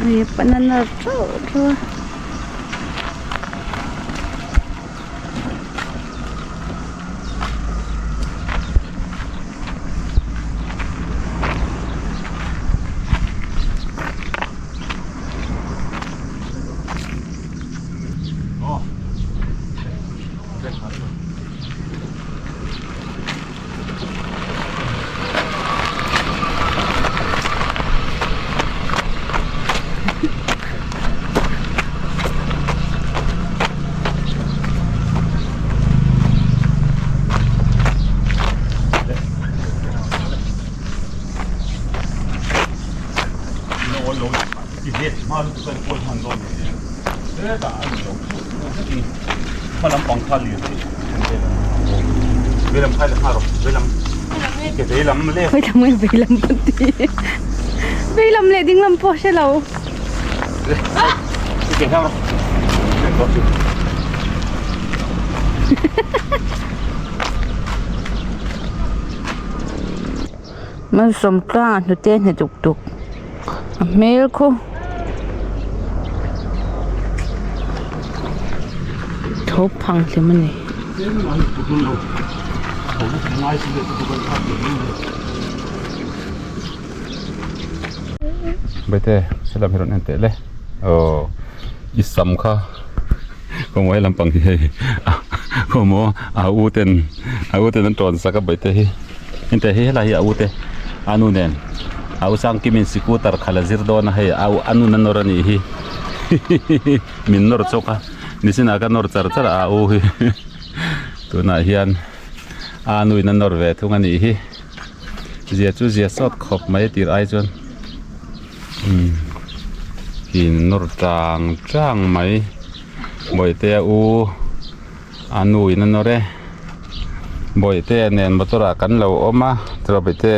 Hei banana theuh theuh a. Khawi lam nge vei lam pawh ti vei lam leh ding lam pawh hre lo. Malsawmtlang a hnute hne duk duk a hmel khu tho phang hlim a ni. Baite helam hi rawn en teh le aw i sam kha kawngmawh helam pang hi hei kawngmawh a u ten a u ten an tawn sak a baite hi. Hengte hi helai hi a u te a nu nen a u Sangkimin scooter khalh a zir dawn a hei a u a nun a nawr a nih hi min nawr chawk a nichinah ka nawr char char a a u hi tunah hian a nuin a nawr ve thung a nih hi zia chu zia sawt khawp mai tir ai chuan umm in nawr tang tang mai bawihte a u. A nu in a nawr e bawihte nen motor ah kan lo awm a chuan bawihte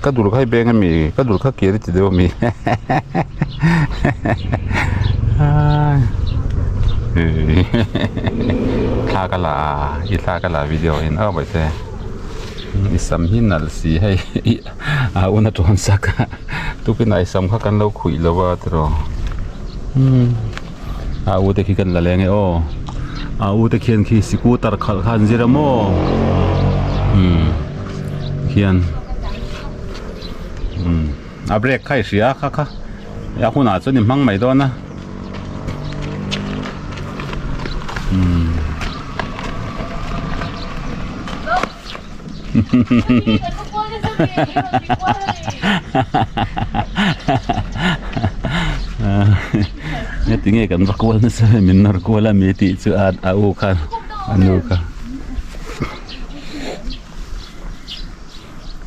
ka dul kha i beng ami ka dul kha kir i ti deuh ami thla ka la a i thla ka la video in aw bawihte i sam hi nalh si hei a un a tawn sak a tukin ah i sam kha kan lo khuih lo a tiraw A u te khi kan la leng e aw a u te khian khi scooter khalh kha an zir a maw umm khian umm a brake kha i hria a kha kha a hunah chuan i hmang mai dawn a umm. Heti nge kan va kual nasa ve min nawr kual a mi tih chu a a u khan a nu kha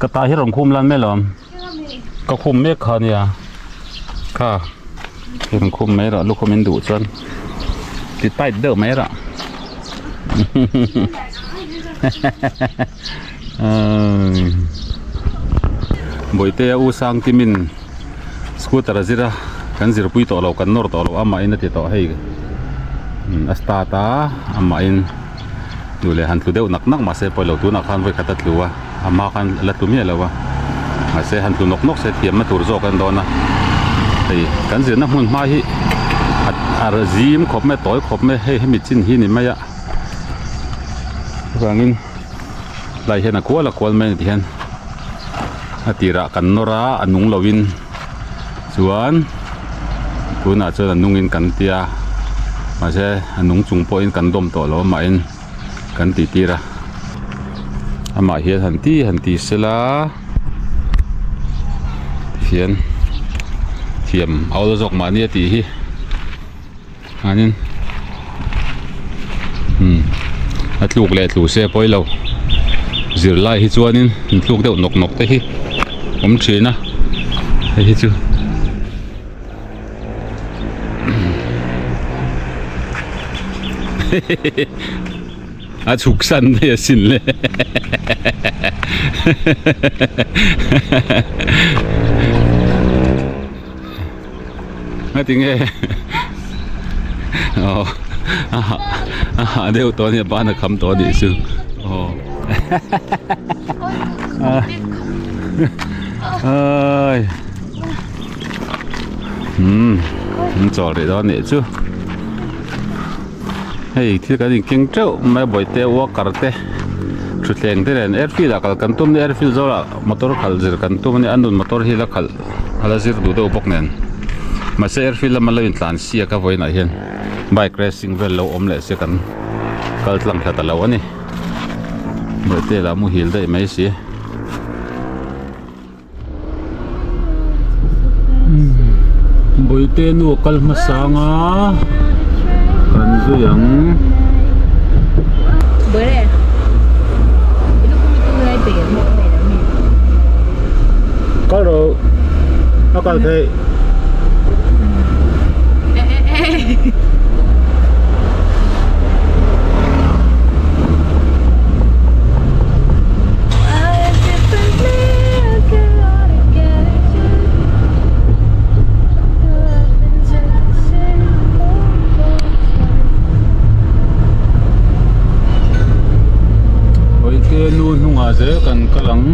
ka ta hi rawn khum lan mai alawm ka khum mek kha ania kha rawn khum mai rawh lukhum in duh chuan ti tight deuh mai rawh. Bawihtea U Sangkimin scooter a zir a kan zirpui tawh lo kan nawr tawh lo amahin a ti tawh hei a start a amahin duh leh han tlu deuh nak nak mahse pawilo tunah khan vawi khat a tlu a a hma khan a la tlu miah lo a mahse han tlu nawk nawk se thiamna tur zawk a en dawn a hei kan zirna hmun hma hi a zim khawp mai a tawi khawp mai hei hemi chin hi ni mai a chuvangin lai hian a kual a kual mai a ni ti hian a tirah kan nawr a a nung lovin chuan tunah chuan a nungin kan tia mahse a nung chung pawhin kan dawm tawh lo amahin. kan tih tir a amah hian han ti han ti sela tihian thiam a awl zawk mahni a tih hi chuanin umm a tluk leh tlu se pawi lo zirlai hi chuanin in tluk deuh nawk nawk te hi awm thin a hei hi chu. A chhuk san daih a sin le nga tinge aw a hah a hah deuh tawh a nia ban a kham tawh a nih chu aw ai. Umm. An chawl rih dawn anih chu. Hei thil kan inkeng teuh mai a bawihte walker te thutthleng te nen airfield ah kal kan tum nia airfield zawlah motor khalh zir kan tum ania a nun motor hi la khalh a la zir duh deuh bawk nen mahse airfield lama lo intlan siak a vawiinah hian bike racing vel lo awm leh se kan kal tlang thla ta lo a ni bawihte lah muhil daih mai si. Bawihte nu a kal hmasa anga kan zui ang. Kal rawh a kal theih. Bawihte nu hnungah zel kan kal ang.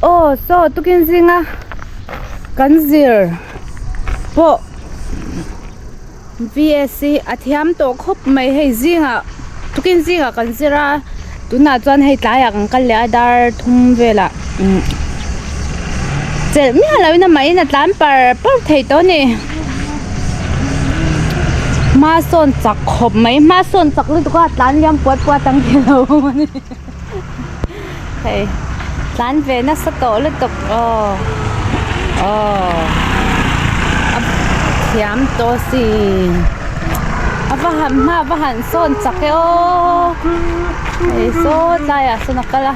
Aw saw tukin zinga kan zir pawh VS hi a thiam tawh khawp mai hei zingah tukin zingah kan zir a tunah chuan hei tlaiah kan kal leh a dar thum velah umm chelh miah loh in amah in a tlan par par thei tawh a ni hma sawn chak khawp mai hma sawn chak lutuk a tlan liam puat puat ang tih lo awm a ni hei tlan ve nasa tawh lutuk aw aw a thiam tawh si a va han hma a va han sawn chak e aw hei saw tlaiah sawn a kal a.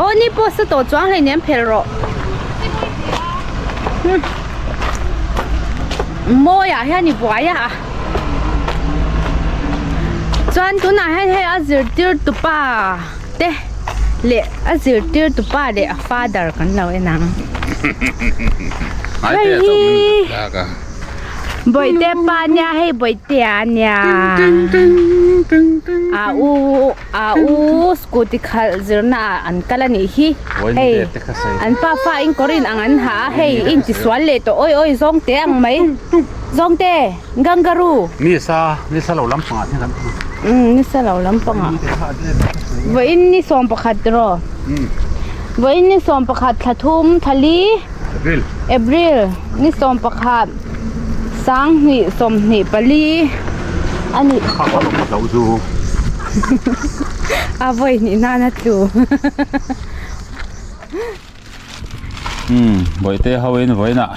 Aw ni pawh sa tawh chuang hleinem phelh rawh. Mawiah hian i buai a chuan tunah hian hei a zirtir tupa te leh a zirtir tupa leh a father kan lo en ang hei hi bawihte pa nia hei bawihtea ania a u A u scooty khalh zirna ah an kal a nih hi hei an pa fa in kawr in ang an ha a hei i inti sual leh tawh awi awi zawng te ang mai zawng te kangaroo nisa nisa lo lampang ah hian kan umm nisa lo lampang ah vawiin ni sawm pakhat tiraw vawiin ni sawm pakhat thla thum thla li April April ni sawm pakhat sanghnih sawmhnih pali a ni a vawi hnih nan a tlu umm bawihte ho in vawiinah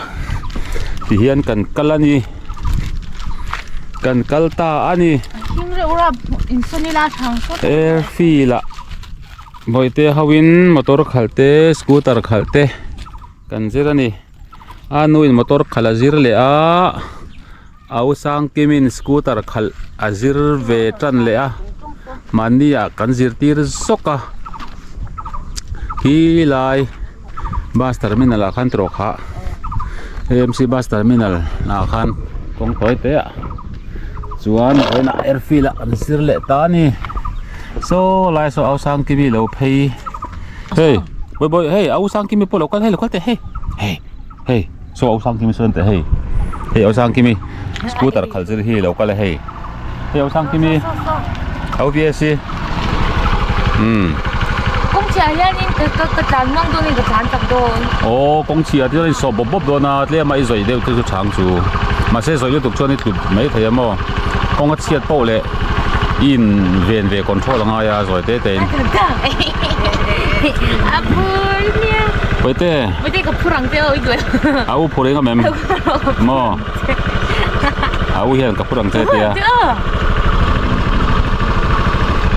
ti hian kan kal a ni kan kal ta a ni airfield ah. Bawihte ho in motor khalh te scooter khalh te kan zir a ni a nu in motor khalh a zir leh a au sang kim in scooter khalh a zir ve tan leh a mahni ah kan zirtir zawk a khi lai bus terminal ah khan tawh kha A M C bus terminal ah khan kawng tawi te ah chuan vawiinah airfield ah kan zir leh ta a ni saw lai saw au sang kimi lo phei hei bawi bawi hei au sang kimi pawh lo kal hei lo kal teh hei hei hei saw au sang kimi sawn teh hei hei au sang kimi scooter khalh zir hi lo kal a hei hei au sang kimi au V S C umm kawng chhiah hianin ka ka ka tlan mang dawnin ka tlan tak dawn aw kawng chhiah te chuan in sawh bawp bawp dawn a tlem a i zawih deuh te chu chang chu mahse zawih lutuk chuan i tlut mai thei a maw kawng a chhiat poh leh i in ven ve control a ngai a zawi te te in a phur nia Pawite Pawite ka phur ang che aw i duai a u phur eng em maw a u hian ka phur ang che tia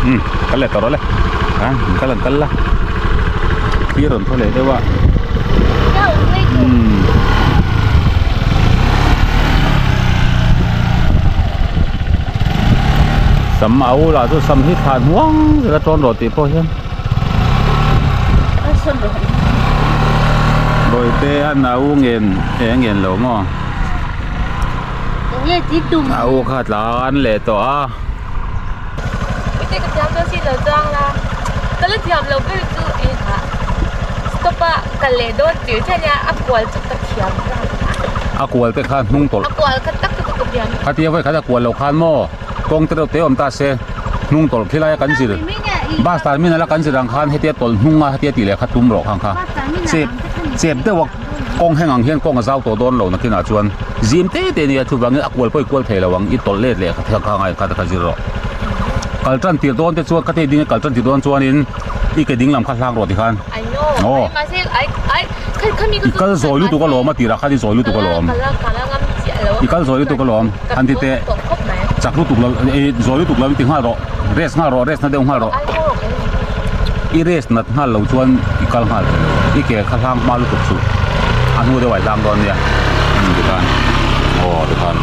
um kal leh tawh rawh le a kal ang kal la thlir rawn thaw leh deuh a umm. Sam a u lah chu sam hi thlah hnuang zet a tawn rawh tih pawh hian Bawihte a nau ngen e ngen lo maw a u kha tlan leh tawh a. Bawihte ka thiam dawn si lo chuang la ka la thiam lo ber chu engah stop a kal leh dawn tir chiah ania a kual chu ka thiam A kual te kha hnung tawlh a kual kha tak chu ka thiam Khatia vawi khat a kual lo khan maw. Kawng te reuh te awm ta se, hnung tawlh khi laia kan zir, bus terminal a kan zir ang khan hetia tawlh hnung a hetia tih leh kha tum rawh khang kha. Chep chep deuh a kawng heng ang hian kawng a zau tawh dawn lo nakinah chuan zim te te nia chuvangin a kual pawh i kual thei lo ang i tawlh let leh kha kha ngai kha te kha zir rawh. Kal tan tir dawn te chuan khatia ding a kal tan tir dawn chuanin i ke ding lam kha hlang rawh tikhan. Aw. I kal zawi lutuk alawm a tirah khan i zawi lutuk alawm. I kal zawi lutuk alawm. Han ti teh chak lutuk lo i zawi lutuk lo in ti nghal rawh. Rest nghal rawh rest na deuh nghal rawh. I rest nat nghal lo chuan i kal nghal thei lo. I ke kha hlang hma lutuk chu a hnu deuh ah i hlang dawn nia. Umm tikhan aw tikhan.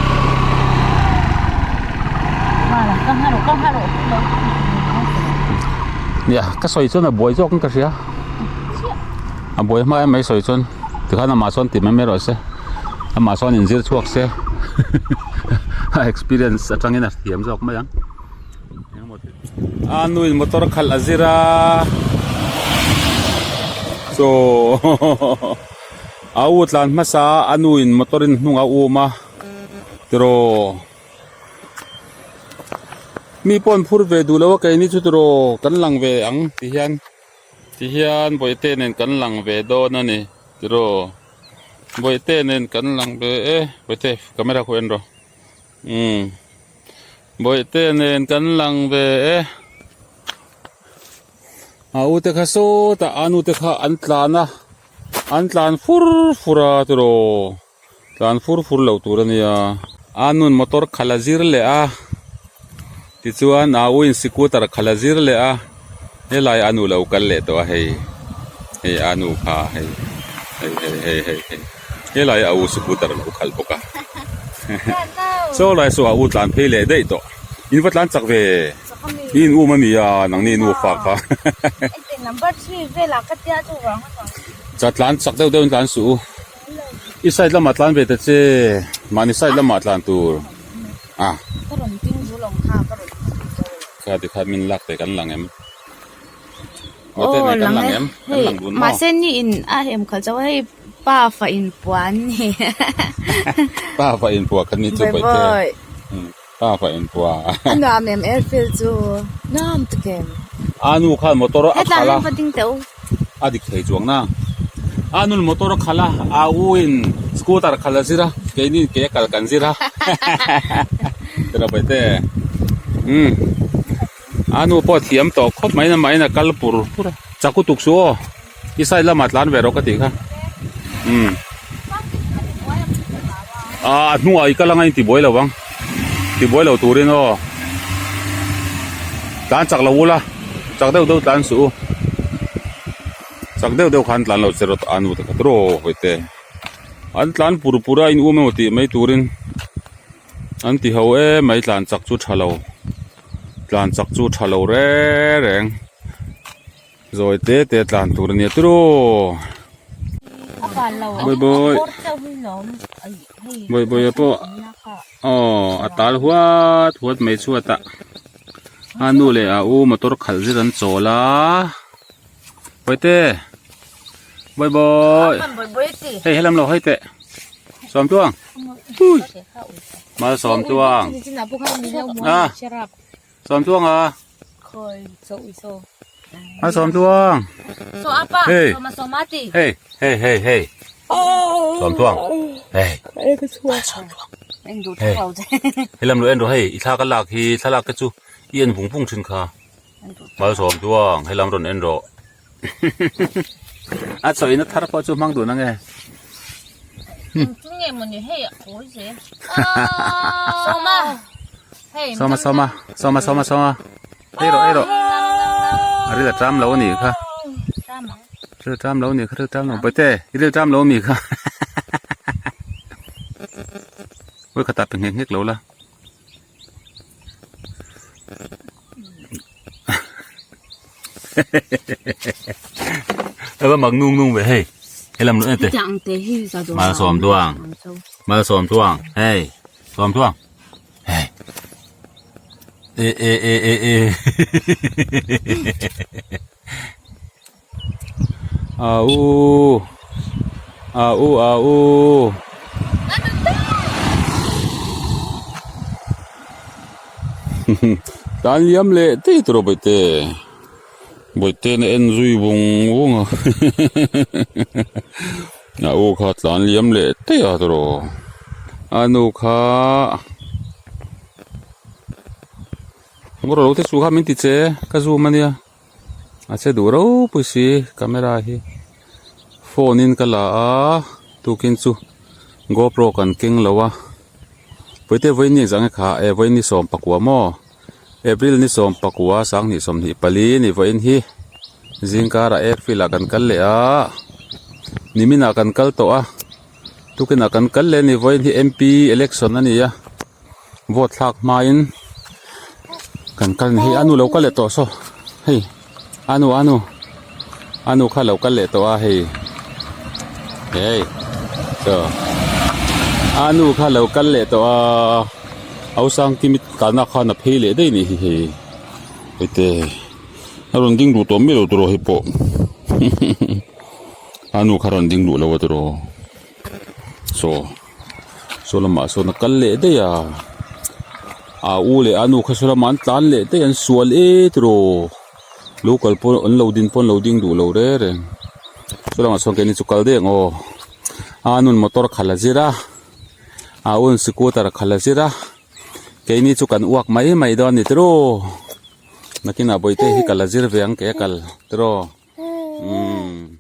Nia ka sawi chuan a buai zawk in ka hria. A buai hma em mai sawi chuan tikhan amah chuan ti mai mai rawh se amah chuan inzir chhuak se a experience atangin a thiam zawk mai ang a nuin motor khalh a zir a chaw a u tlan hmasa a nuin motor in hnung a um a tiraw. Mi pawh an phur ve duh lo a keini chu tiraw kan lang ve ang ti hian ti hian bawihte nen kan lang ve dawn a ni tiraw bawihte nen kan lang ve e bawihte camera khaw en rawh umm bawihte nen kan lang ve e a u te kha sawtah a nu te kha an tlan a an tlan fur fur a tiraw. Tlan fur fur lo tur a nia. A nun motor khalh a zir leh a, tichuan a u in scooter khalh a zir leh a, helai a nu lo kal leh tawh a hei, hei a nu kha hei, hei hei hei hei hei helai a u scooter lo khalh bawk a saw lai saw a u tlan phei leh daih tawh, in va tlan chak ve, i in um a nia nangni nufa kha cha tlan chak deuh deuh in tlan suh u. I side lamah tlan ve ta che mahni side lamah tlan tur a kha ti khan min lak te kan lang em aw lang e hei mahse ni in a hem khalh chauh a hei pa fa in puan ni pa fa in pua kha ni chu paih te pa fa in pua a nuam em airfield chu nuam tak em a nu khan motor a khalh a hetah hian va ding teh u. A dik thei chuang na. A nun motor a khalh a, a u in scooter khalh a zir a, keini in ke a kal kan zir a. Tira paite. Umm. A nu pawh a thiam tawh khawp mai na mahin a kal pur pur a. Chak u tuk suh aw. I side lamah tlan ve rawh ka tih kha. Umm. A hnungah i kal anga in tibuai lo ang. Tibuai lo turin aw. Tlan chak lo ula. Chak deuh deuh tlan suh u. Chak deuh deuh khan tlan lo che rawt a nu te kha tawh hawi te. An tlan pur pur a in um emaw tih mai turin an ti ho em mai tlan chak chu tha lo tlan chak chu tha lo reng reng zawi te te tlan tur a nia tiraw Bawihbawi Bawihbawi pawh aw a tal huat huat mai chhuat ah a nu leh a u motor khalh zet an chawl a. Bawihte Bawihbawi hei helam lo hawi teh Sawmtuang ui Malsawmtuang a Sawmtuang a Malsawmtuang hei hei hei hei hei Sawmtuang hei Malsawmtuang hei helam lo en rawh hei i thla ka lak hi thlalak te chu i en vung vung thin kha. Malsawm chuang helam rawn en rawh a chawina thar pawh chu hmang dun ange sawma sawma sawma sawma sawma ei rawh ei rawh a ril a ṭam lo a nih kha ril ṭam lo a nih kha ril ṭam lo bawihte i ril ṭam lo a mi kha vawikhatah pe nghek nghek lo la. Ava mak nung nung ve hei helam lo ete malsawm tuang malsawm tuang hei sawm tuang hei e e e e e Au au au Tan liam leh tei tawh bawihte bawihte na en zui vung vung a a u kha tlan liam leh tei a tawh a nu kha. Rawh lo te chu kha min ti che ka zoom ania. A che duh ropui si camera hi phone in ka la a tukin chu gopro kan keng lo a puite vawiin ni zang e kha e vawiin ni sawm pakua maw april ni sawm pakua sanghnih sawmhnih pali ni vawiin hi zingkarah airfield ah kan kal leh a nimin ah kan kal tawh a tukin ah kan kal leh a ni vawiin hi M P election a ni a. Vote thlak hmain kan kal ni hei a nu lo kal leh tawh saw hei a nu a nu a nu kha lo kal leh tawh a hei hei chaw a nu kha lo kal leh tawh a Ausangkimi kalna khan a phei leh daih a nih hi hei hei te a rawn ding duh tawh miah lo tawh hei pawh a nu kha a rawn ding duh lo a tiraw saw. Saw lamah sawn a kal leh daih a a u leh a nu kha saw lamah an tlan leh daih a an sual e tiraw lo kal pawh an lo din pawh an lo ding duh lo reng reng saw lamah sawn keini chu kal daih ang aw a nun motor khalh a zir a a un scooter khalh a zir a keini chu kan uak mai mai dawn a ni tiraw nakinah bawihte hi kal a zir ve ang ke a kal tiraw umm.